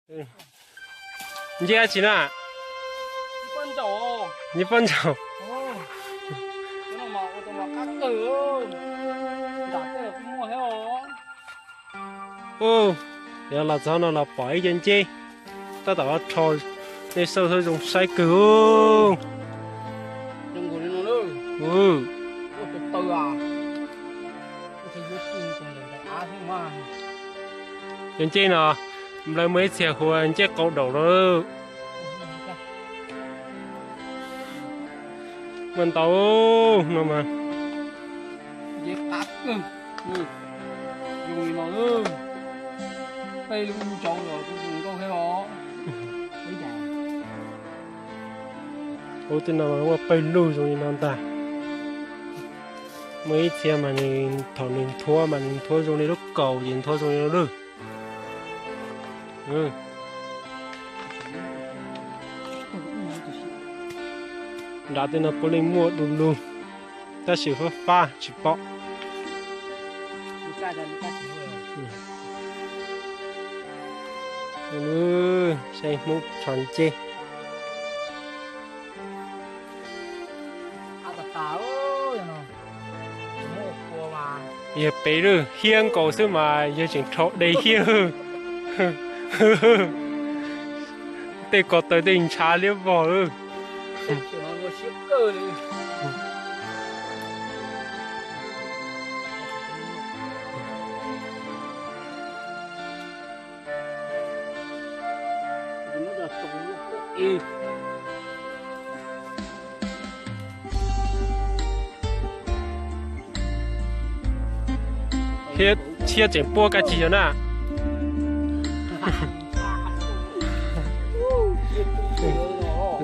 Nce dab tsi na? Nce pob ntsaum. Ub, yog los txog no los pom ib co nceb tab tom rho, nej xauj xauj zoo saib kawg. Cov nceb no nplawg muaj ib txhia hu ua nceb qau daum no. Muaj ntau no mas. Ub, tej no mas muaj pawg lug zoo li no ntag. Muaj ib txhia mas nws thaum nws nthuav mas nws nthuav zoo li lub kaus ces nthuav zoo li no lawm. Nram tej no puav leej muaj du lug, tab sis fab fab tsis pom. Saib Hmoob rho nceb. Yog pem lawm, hiab nkaus xwb mas yog tseem rho dej hiab. Tej ko taw tej ntshav liab vog lawm. Thiab tseem puab kab tsis yog na.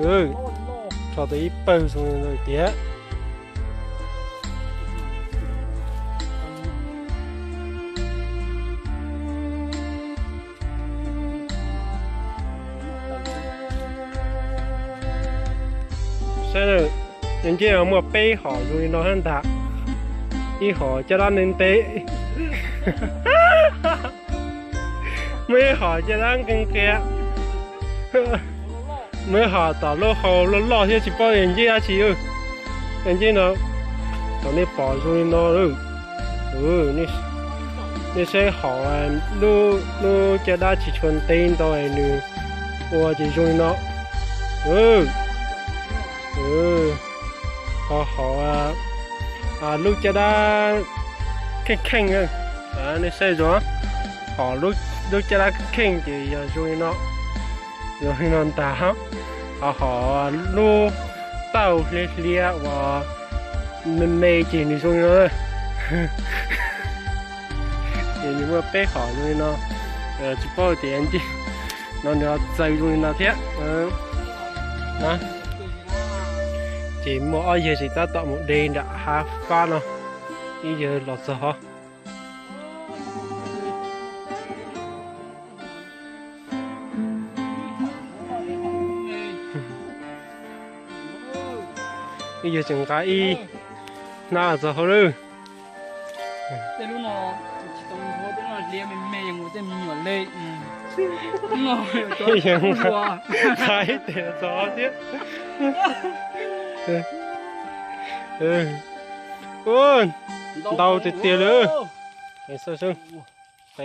Rho tau ib pawg zoo li no tiag. Saib, nceb muaj peb hom zoo li no hab ntag. Ib hom caj dab ntev ntev, muaj ib hom caj dab nqia nqia, muaj ib hom tom lub hau loj loj thiab tsis paub nceb dab tsi. Nceb no thaum nej pom zoo li no lawm. Nej saib hom lub caj dab tsis tshua ntev ntau nws ua ces zoo li no. Ho hom lub caj dab kheej kheej, nej saib zoo, hom lub caj dab kheej kheej ces yog zoo li no, zoo li no ntag. Ho hom lub tauj hliav hliav uas me me ces nws zoo li no. Ces nws muaj peb hom zoo li no, tsis paub tias nceb no nws ho txaws zoo li no thiab. Ces muaj ob yawg tseem tab tom mus de nram hav fab no, ib yawg los txog hov. Ib yawg tseem nqa ib hnab los txog hauv lawm. Nqa ib tes los txog hauv thiab. Ntau tiag tiag li.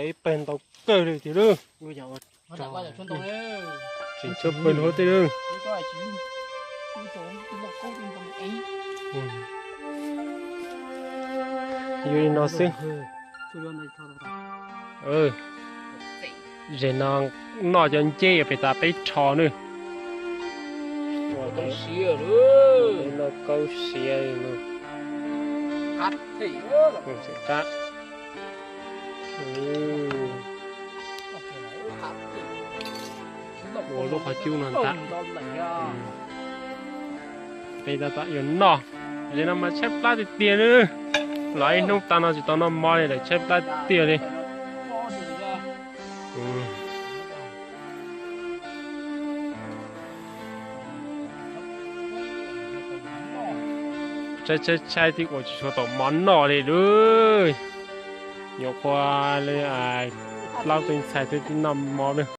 Ib pawg ntau kawg li tiag lauj. Tseem tshuav pawg lug tej lauj. Yog li no xwb. Zem no noj cov nceb pem tas peb rho nawb. Noj kaub siav li no. Qab. Ua lub qhov cub no ntag. Peb tab tom yuav noj. Zem no mas tshaib plab tiag tiag nawb. Los ib hnub tas no tsis tau noj mov li lawm, tshaib plab tiag li. Tshaib tshaib tshaib twb ua tsis tshua tau mov noj li lauj. Nyuam qhuav li plaub tee ntxhais thiaj li noj mov nawb.